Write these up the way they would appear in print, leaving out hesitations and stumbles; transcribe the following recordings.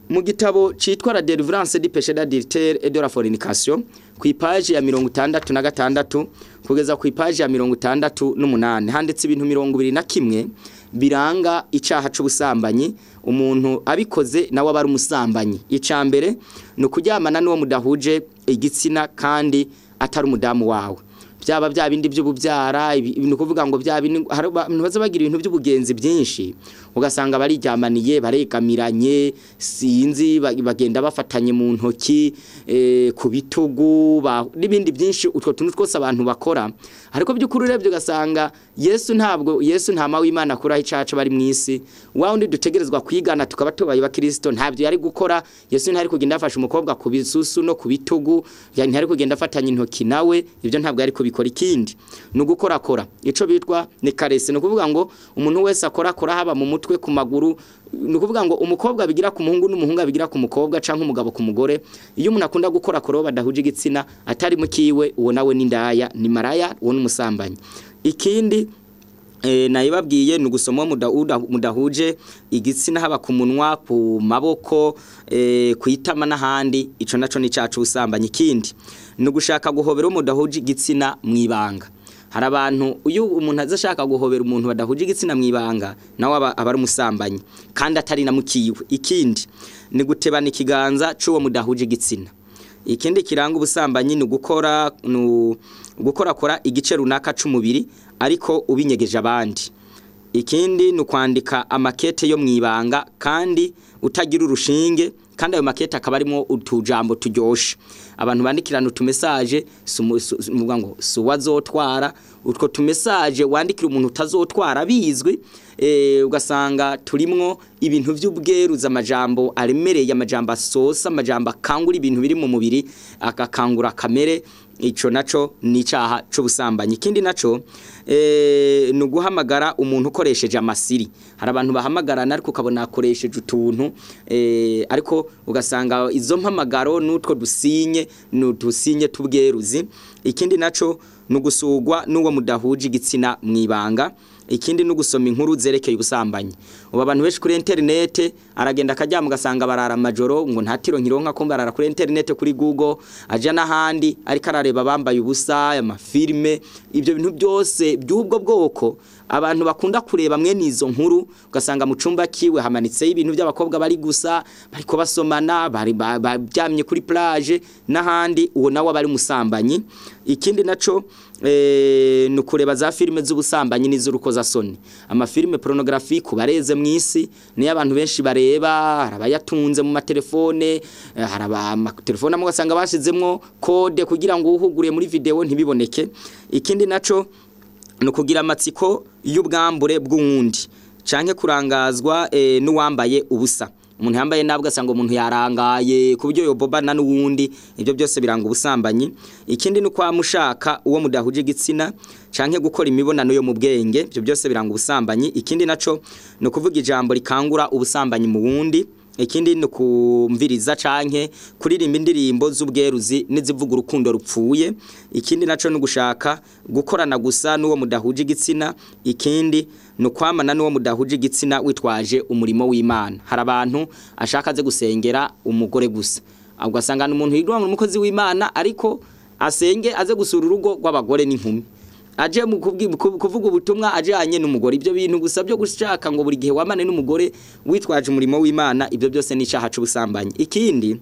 Mu gitabo citwa La délivrance du péché d'adultère et de la fornication, ku ipaji ya 66 kugeza ku ipaji ya 68, handitse ibintu 21 biranga icaha c'ubusambanyi. Umuntu abikoze nawe aba ari umusambanyi. Ica mbere ni ukuryamana n'uwo mudahuje igitsina kandi atari umudamu wawe, byaba bya bindi by'ububyara, ni ukuvuga ngo bya bindi hari abantu baza bagira ibintu by'ubugenzi byinshi, ugasanga bariryamaniye, baregamiranye, sinzi, bagenda bafatanye mu ntoki, ku bitugu, n'ibindi byinshi, utwo tuntu twose abantu bakora. Ariko by'ukuri urebye ugasanga Yesu, ntabwo Yesu ntama w'Imana akuraho icaca bari mu isi, wa wundi dutegerezwa kwigana tukaba tubaye abakristo, ntabyo yari gukora. Yesu ntari kugenda afasha umukobwa ku bisusu no ku bitugu, ntari kugenda afatanya intoki nawe, ibyo ntabwo yari kubikora. Ikindi ni ugukorakora, ico bitwa ni caresse, ni ukuvuga ngo umuntu wese akorakora haba mu mutwe, ku maguru, ni ukuvuga ngo umukobwa abigira ku muhungu n'umuhungu abigira ku mukobwa, canke umugabo ku mugore. Iyo umuntu akunda gukorakora uwo badahuje igitsina atari mukiwe, uwo nawe ni indaya, ni maraya, uwo ni umusambanyi. Ikindi nayibabwiye ni ugusoma uwo mudahuje igitsina, haba ku munwa, ku maboko, ku itama n'ahandi, ico naco ni icaha c'ubusambanyi. Ikindi ni ugushaka guhobera uwo mudahuje igitsina mw'ibanga. Hari abantu, iyo umuntu aza ashaka guhobera umuntu badahuje igitsina mw'ibanga, nawe aba ari umusambanyi kandi atari na mukiwe. Ikindi ni gutebana ikiganza c'uwo mudahuje igitsina. Ikindi kiranga ubusambanyi ni gukora, ni gukorakora igice runaka c'umubiri ariko ubinyegeje abandi. Ikindi ni ukwandika amakete yo mw'ibanga kandi utagira urushinge, kandi ayo makete akaba arimo utujambo turyoshe. Abantu bandikirana utumesaje, muvuga ngo si uwazotwara, utwo tumesaje wandikira umuntu utazotwara bizwi, ugasanga turimwo ibintu vy'ubweruza, amajambo aremereye, amajambo asosa, amajambo akangura ibintu biri mu mubiri, agakangura kamere. Ico naco ni icaha c'ubusambanyi. Ikindi naco ni uguhamagara umuntu ukoresheje amasiri. Hari abantu bahamagarana ariko ukabona akoresheje utuntu, ariko ugasanga izo mpamagaro n'utwo dusinye ni udusinye t'ubweruzi. Ikindi naco ni ugusugwa n'uwo mudahuje igitsina mw'ibanga. Ikindi ni ugusoma inkuru zerekeye ubusambanyi. Ubu abantu benshi kuri interinete aragenda akaryama, ugasanga barara amajoro ngo ntatiro nkironka ko barara kuri interinete, kuri Google, aja n'ahandi, ariko arareba bambaye ubusa, amafilme, ibyo bintu byose by'ubwo bwoko. Abantu bakunda kureba mwene izo nkuru, ugasanga mu cumba kiwe hamanitseho ibintu by'abakobwa bari gusa, bariko basomana, bari baryamye kuri plage n'ahandi, uwo nawe aba ari umusambanyi. Ikindi naco ni ukureba za filime z'ubusambanyi n'iz'urukozasoni, amafilime pornographique bareze mw'isi, niyo abantu benshi bareba. Hari abayatunze mu matelefone, hari amatelefone amwe ugasanga bashizemwo code kugira ngo uhuguriye muri video ntibiboneke. Ikindi naco ni ukugira amatsiko y'ubwambure bw'uwundi canke kurangazwa n'uwambaye ubusa. Umuntu yambaye nabi, ugasanga umuntu yarangaye ku buryo yobobana n'uwundi, ibyo byose biranga ubusambanyi. Ikindi ni ukwamushaka uwo mudahuje igitsina canke gukora imibonano yo mu bwenge, ibyo byose biranga ubusambanyi. Ikindi naco ni ukuvuga ijambo rikangura ubusambanyi mu wundi. Ikindi ni ukumviriza canke kuririmba indirimbo z'ubweruzi n'izivuga urukundo rupfuye. Ikindi naco ni ugushaka gukorana gusa n'uwo mudahuje igitsina. Ikindi ni ukwamana n'uwo mudahuje igitsina witwaje umurimo w'Imana. Hari abantu ashaka aze gusengera umugore gusa, ugasanga ni umuntu yitwa ngo umukozi w'Imana, ariko asenge aze gusura urugo rw'abagore n'inkumi, aje mu kuvuga ubutumwa ajanye n'umugore. Ibyo bintu gusa byo gushaka ngo buri gihe wamane n'umugore witwaje umurimo w'Imana, ibyo byose ni icaha c'ubusambanyi. Ikindi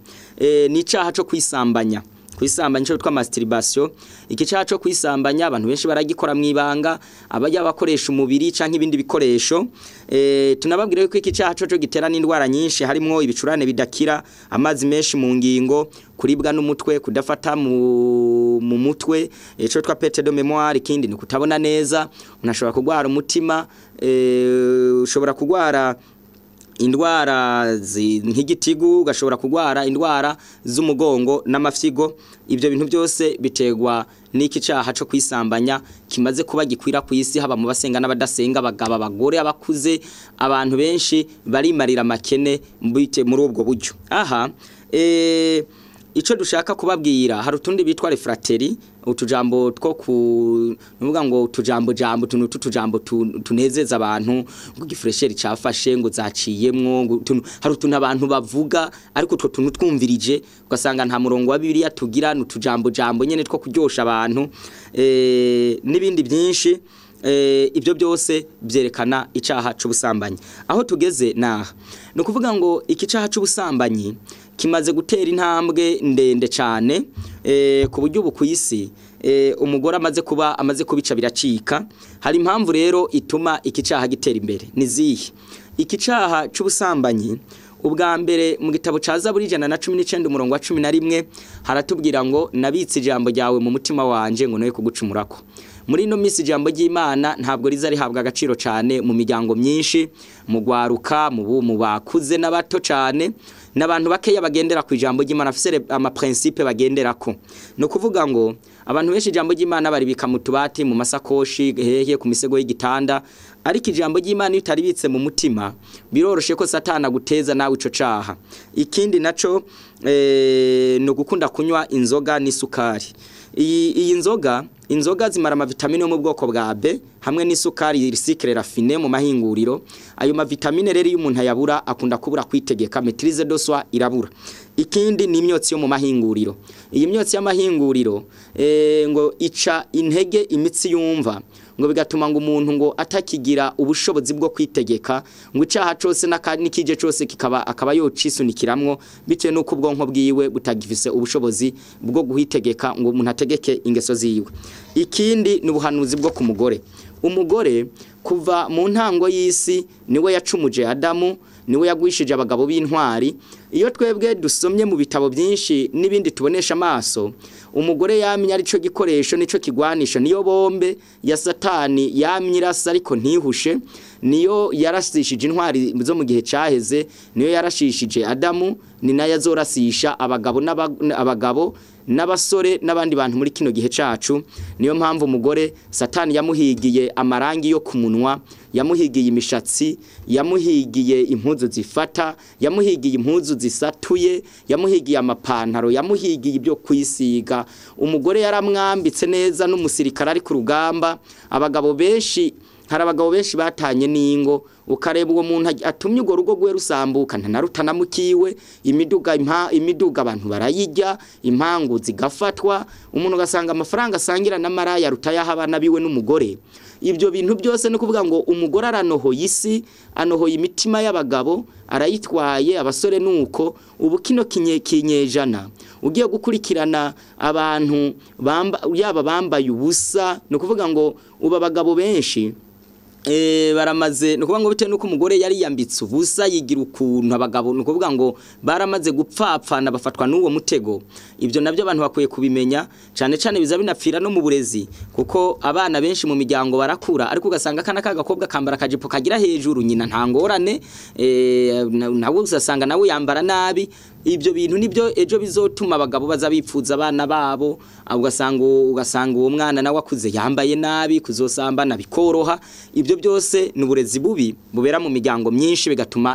ni icaha co kwisambanya, kwisambanya ico twitwa masturbation. Iki caha co kwisambanya abantu benshi baragikora mw'ibanga, abajya bakoresha umubiri canke ibindi bikoresho. Tunababwira yuko iki caha co gitera n'indwara nyinshi, harimwo ibicurane bidakira, amazi menshi mu ngingo, kuribwa n'umutwe, kudafata mu mutwe, ico twitwa perte de mémoire. Ikindi ni kutabona neza, unashobora kugwara umutima, ushobora kugwara indwara nk'igitigu, ugashobora kugwara indwara z'umugongo n'amafyigo. Ibyo bintu byose biterwa n'iki caha co kwisambanya kimaze kuba gikwira ku isi, haba mu basenga n'abadasenga, abagabo, abagore, abakuze, abantu benshi barimarira amakene muri ubwo buryo. Aha ico dushaka kubabwira, hari utundi bitwa les frateri. Utujambo two ku nuvuga ngo utujambo jambo tuntu tutujambo tunezeza abantu, ngo gifresheri cafashe, ngo zaciyemwo, ngo hari utuntu abantu bavuga, ariko utwo tuntu twumvirije ugasanga nta murongo wa Bibiliya tugira, n'utujambo jambo nyene two kuryosha abantu, n'ibindi byinshi. Ibyo byose byerekana icaha c'ubusambanyi. Aho tugeze naha ni ukuvuga ngo iki caha c'ubusambanyi kimaze gutera intambwe ndende cyane, ku buryo ubu ku isi umugore amaze kubica biracika. Hari impamvu rero ituma iki caha gitera imbere, ni zihe? Iki caha c'ubusambanyi, ubwa mbere mu gitabo ca Zaburi 119 umurongo wa 11 haratubwira ngo nabitse ijambo ryawe mu mutima wanje ngo noye kugucumurako. Muri ino minsi ijambo ry'Imana ntabwo riza rihabwa agaciro cyane mu miryango myinshi, mu gwaruka, mu bakuze n'abato cyane, n'abantu bakeya bagendera ku ijambo ry'Imana, afise ama principe bagenderako. No kuvuga ngo abantu benshi ijambo ry'Imana baribika mu tubati, mu masakoshi, hehe, ku misego y'igitanda, ariko ijambo ry'Imana iyo utaribitse mu mutima biroroshe ko Satana guteza nawe ico caha. Ikindi naco no gukunda kunywa inzoga n'isukari. Iyi inzoga zimara amavitamine yo mu bwoko bwa B hamwe n'isukari sucre raffiné mu mahinguriro. Ayo mavitamine rero iyo umuntu ayabura akunda kubura kwitegeka, maîtrise de soi irabura. Ikindi ni imyotsi yo mu mahinguriro. Iyi myotsi y'amahinguriro ngo ica intege imitsi yumva, ngo bigatuma ngo umuntu ngo atakigira ubushobozi bwo kwitegeka, ngo icaha cose n'ikije cose kikaba akaba yocisunikiramwo, bitewe nuko ubwonko bwiwe butagifise ubushobozi bwo guhitegeka ngo umuntu ategeke ingeso ziwe. Ikindi ni ubuhanuzi bwo ku mugore. Umugore kuva mu ntango y'isi niwe yacumuje Adamu, niwe yagwishije abagabo b'intwari. Iyo twebwe dusomye mu bitabo byinshi n'ibindi tubonesha amaso, umugore yamye ari cyo gikoresho, nico kigwanisha, niyo bombe ya Satani yamye irasa ariko ntihushe, niyo yarasishije intwari zo mu gihe caheze, niyo yarashishije Adamu, ni nayo azorasisha abagabo n'abagabo n'abasore n'abandi bantu muri kino gihe cacu. Niyo mpamvu umugore Satani yamuhigiye amarangi yo kumunwa, yamuhigiye imishatsi, yamuhigiye impuzu zifata, yamuhigiye impuzu zisatuye, yamuhigiye amapantaro, yamuhigiye ibyo kwisiga. Umugore yaramwambitse neza n'umusirikare ari ku rugamba. Abagabo benshi, hari abagabo benshi batanye n'ingo, ukareba uwo muntu atumye urwo rugo rwe rusambuka ntanarutanamukiwe, imiduga abantu barayijya, impangu zigafatwa, umuntu ugasanga amafaranga asangira n'amaraya rutayaha abana biwe n'umugore. Ibyo bintu byose no kuvuga ngo umugore aranohoye isi, anohoye imitima y'abagabo, arayitwaye abasore. Nuko ubu kino kinyejana ugiye gukurikirana abantu yaba bambaye ubusa, no kuvuga ngo ubu abagabo benshi baramaze, no kuvuga ngo bitewe nuko umugore yari yambitse ubusa yigira ukuntu, abagabo no kuvuga ngo baramaze gupfapfana bafatwa n'uwo mutego. Ibyo nabyo abantu bakwiye kubimenya cyane cyane, biza binapfira no mu burezi, kuko abana benshi mu miryango barakura ariko ugasanga akana k'agakobwa kambara akajipo kagira hejuru, nyina nta ngorane, nawe usasanga nawe yambara nabi. Ibyo bintu nibyo ejo bizotuma abagabo baza bipfuza abana babo, ugasanga uwo mwana nawe akuze yambaye nabi, kuzosambana bikoroha. Ibyo byose ni uburezi bubi bubera mu miryango myinshi bigatuma